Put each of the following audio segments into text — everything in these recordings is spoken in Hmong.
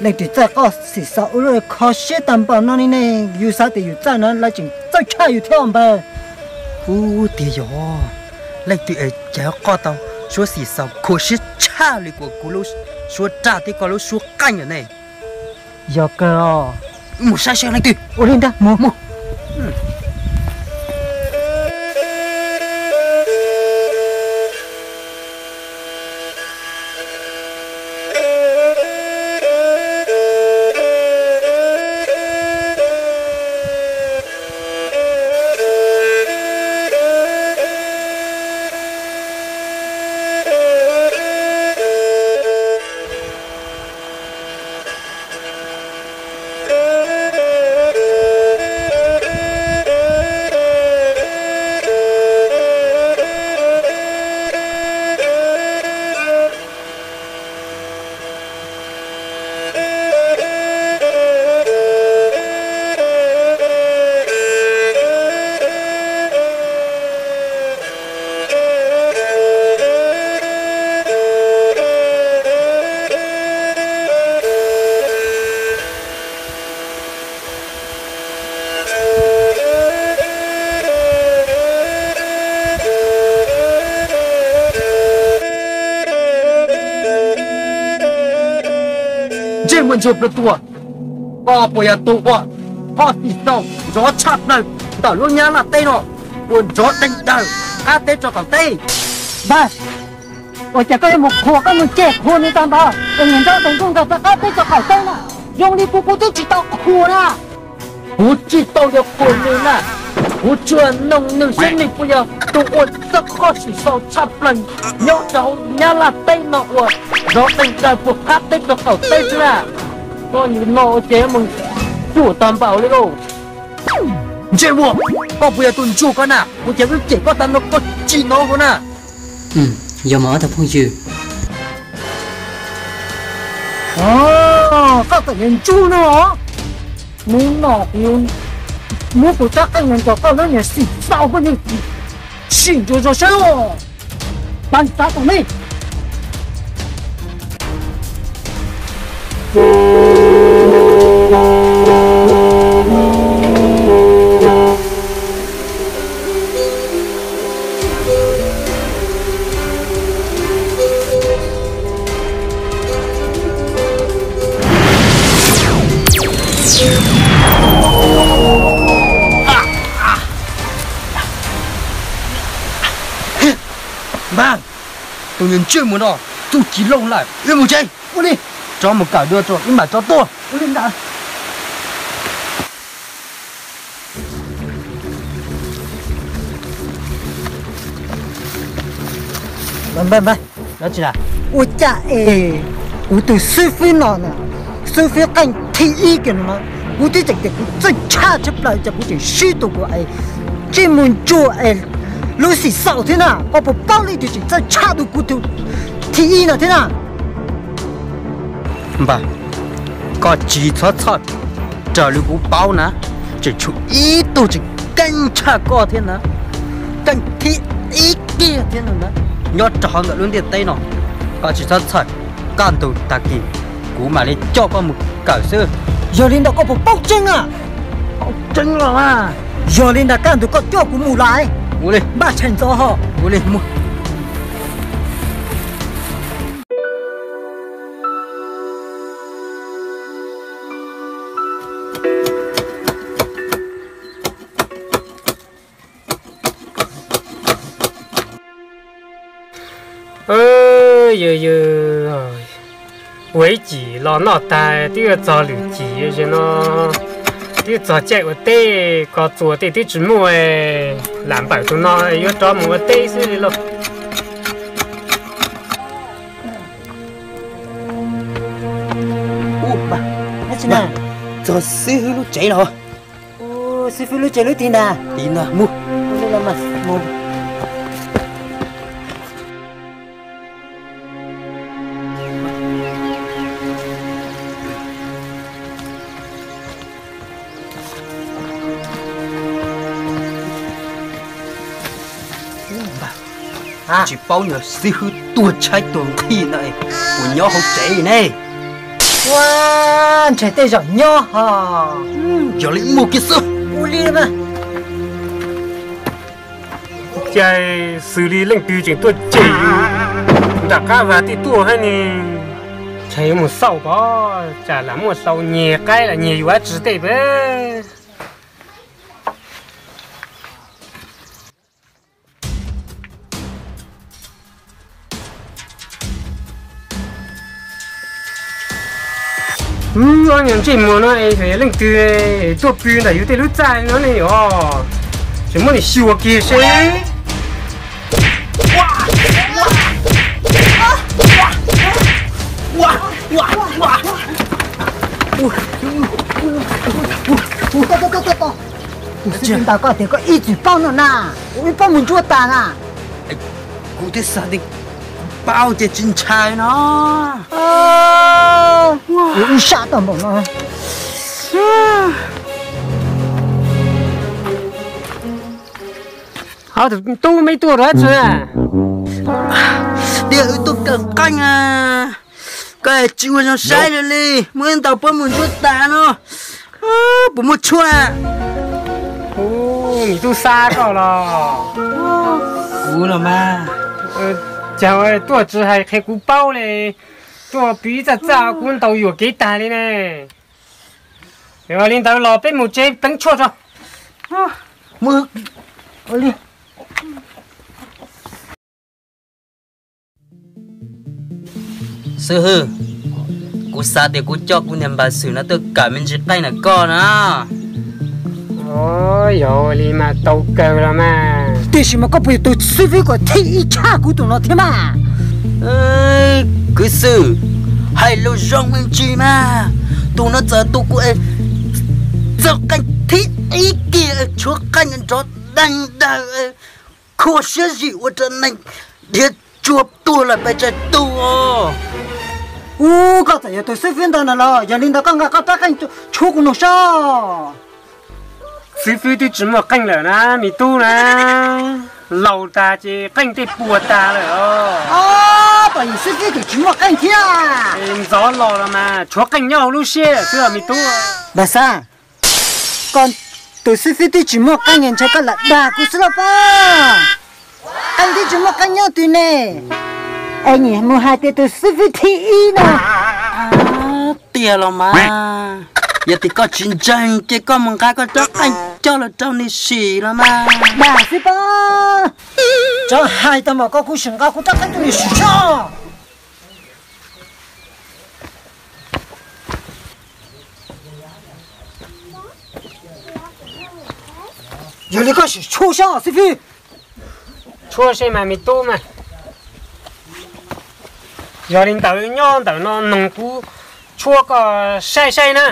Leej twg txawj qoj xim xaus ua luaj kho siab tag npaum no li ne? Yus xav tias yus txawj no lawv tseem txawj tshaj yus thiab npawg. Ub, tiag yog, leej twg es cawv qoj tau suab xim xaus kho siab tshaj li kuv, kuv lub suab raj thiab koj lub suab qeej lawm ne. Yog kawg os. Mus saib seb leej twg. Ua li ntag, mus. Ntsej muag ntsuag plua tuag, koj puas yog tus uas qoj xim xaus nrov tshaj plaws ntawm lub nyab laj teb no, uas nrov deeg daws qab teb rau qaum teb? Npawg, ua cas koj yuav mus qhuas koj mus ceg qhuas nws tag npaum es niam nrov deeg nkuj nkaus rau qab teb rau qaum teb na? Zoo li kuv, kuv twb tsis tau qhuas na. Kuv tsis tau yuav qhuas nws na, kuv tsuas noog nws saib nws puas yog tus uas txawj qoj xim xaus tshaj plaws nyob rau hauv nyab laj teb no uas nrov deeg daws puag qab teb rau qaum teb xwb na. Koj nim no ua cas mus ntsuag tag npaum li lauj? Ntsej muag, koj puas yog tus ntsuag ko na? Ua cas wb cem koj tag no koj tsis hnov hlo na? Yog mas ob tug phooj ywg. Koj txawm yog ntsuag no los? Hnub no kuv muab kuv rab qeej no nrog koj lub niag xim xaus koj yeej sim ntsuas zog seb los. Tag nrho tom nej. Npawg, tus niag ntsej muag no txuj ci loj lawm, wb mus tsev. Ua li, tso mus kawm dua rau ib npam tso tuaj. Ua li ntawd. Npawg, npawg, ua cas es kuv tus xib fwb no na, xib fwb qeej thib ib kiag no, kuv twb tseem tias kuv txawj tshaj tshaj plaws ces kuv tseem sib tus kuv es ntsej muag ntsuag es lub xim xaus thiab na, koj puas paub leej twg tseem txawj tshaj dua kuv tus thib ib no thiab na? Npawg, koj tsis txhob txhawj, raws li kuv paub na, tseem tshuav ib tug tseem keej tshaj koj thiab na, keej thib ib kiag thiab no na, nyob rau hauv ntawm lub ntiaj teb no. Koj tsis txhob txhawj, kaj ntug tag kis kuv mam li coj koj mus kawm xwb. Yog li ntawd koj puas paub tseeb na? Paub tseeb los mas. Yog li ntawd kaj ntug koj coj kuv mus lawm. Ua li. Npaj tshais ntxov ho. Ua li mus. Yog, yog, ua ib cim los noj tag twb yuav txog lwm cim no, twb txog caij ua teb, koj txuas tej twb tsis muaj, lam npawm tus no yuav rov mus ua teb xwb li lauj. Txog xib hwb lub tsev no. Xib hwb lub tsev lub tid ntag. Tid ntag, mus. Tsis paub yog xib hwb tuag tshaib tuag nqhis ntawd puas nyob hauv tsev ne. Ua, ntshe tej zaum nyob ho. Yog li mus kiag xwb. Ua li mas. Cas xws li leej twg tseem tuaj cem yus nram qab vas tij tuaj hab ne. Ntshe yuav mus xauj pov tsam lam muaj tau nyiag qaib los nyiag yus dab tsi tej pab. Ob niag ntsej muag no es leej twg tuaj pw ntawm yus tej lub txaj no ne os? Tseem muab nws xyuas kiag seb. Kuv xav tias koj ib txwm paub no na, kuv ib paub mus ntsuab tas na. Kuv twb xav tias kuv paub ces tsis ntshai no. Kuv ib sab tau npaum no. Ho tus tub meb tuaj rau dab tsi? Tias wb tuaj kawm qeej. Koj tsis ua zoo saib li li, muaj ib ntaus puab mus ntsuab tas no, puas muaj tshuaj? Ub, nws tub xab koj los? Kuv los mas. Cas tuaj tsis hais qhia kuv paub li, tuaj pw ib txaj txaj kuv ntaus yuam kev tag li ne. Yog li ntawd los peb mus tsev pleev tshuaj tso. Xib hwb, kuv xav tias kuv coj kuv niag npawg Xwm no tuaj kawm me ntsis qeej ntawm koj na. Yog li mas tau kawg los mas. Tiam sis mas koj puas yog tus xib fwb kom thib ib tshaj kuv tus no thiab mas? Kwv Xwm, hais lus zoo me ntsis mas. Tus no txawm tus kuv txawj qeej thib ib kiag, tshuav qeej nrov deeg daws, khuam siab zim ua rau neeg dhia tsuag tuag lawm pes tsawg tug. Ub, koj txawm yog tus xib fwb ntawd na los, yog li ntawd koj nqa koj rab qeej tshuab kuv nug soj. Xib fwb twb tsis muaj qeej lawm na me tub na. Laus tas ces qeej tej puas tas lawm os. Pom yus xib fwb twb tsis muaj qeej thiab. Ntxov los los mas tshuav qeej nyob hauv lub siab xwb os me tub. Npawg Xab, koj tus xib fwb twb tsis muaj qeej, ntshe koj lam dag kuv xwb los pob. Qeej twb tsis muaj qeej nyob twg ne, es nyias mus hais tias tus xib fwb thib ib no. Tiag los mas, yog tias koj tsis ntseeg ces koj mus nqa koj rab qeej coj los rau nws sim los mas. Dag xwb pob. Tso hais tau mas koj kuj sim nqa kuv rab qeej rau nws sim tso. Yog li koj sim tshuab seb xib fwb. Tshuab seb mas me tub mas. Yog li ntawd nyob ntawm no noog kuv tshuab koj saib saib na.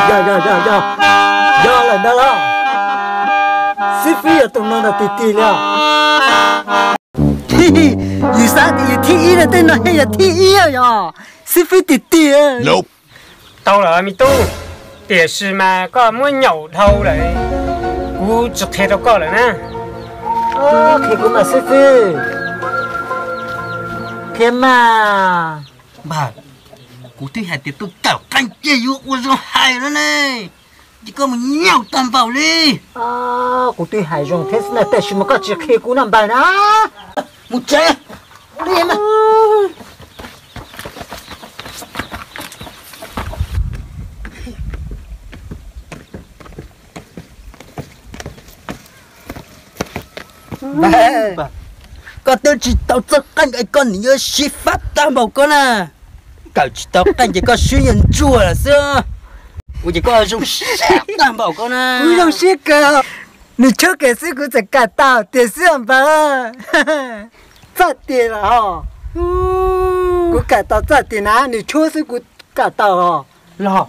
Yog, yog, yog, yog lawm ntag los. Xib fwb yog tus no ntag tiag tiag li os. Yus xav tias yus thib ib no, tej no yog thib ib yog xib fwb tiag tiag. Tau lawm me tub, tiam sis mas koj muab nyaum dhau lawm, kuv tsis qhia rau koj lawm na. Qhia kuv mas xib fwb, qhia mas. Npawg, kuv twb hais tias tuaj kawm qeej ces yuav ua zoo hais no ne, ces koj mus nyaum tag npaum li. Kuv twb hais zoo thiab xwb na, tiam sis mas koj tsis qhia kuv no npawg na. Mus tsev. Koj twb tsis tau txawj qeej es koj nim yuav sib fab tag npaum koj na. Kawm tsis tau qeej ces koj swb yog ntsuag lawm xwb. Ua ces koj zoo siab tag npaum koj na. Kuv zoo siab kawg. Nws chob kev xwb kuv txawm kawm tau tiag xwb npawg. Txawj tiag lawm hos. Kuv kawm tau txawj tiag na, nws chob xwb kuv kawm tau hos. Los,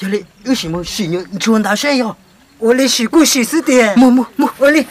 yog li wb sim mus sim ntsuag ntawd seb yog. Ua li sim kuj sim xwb tiag. Mus mus mus ua li.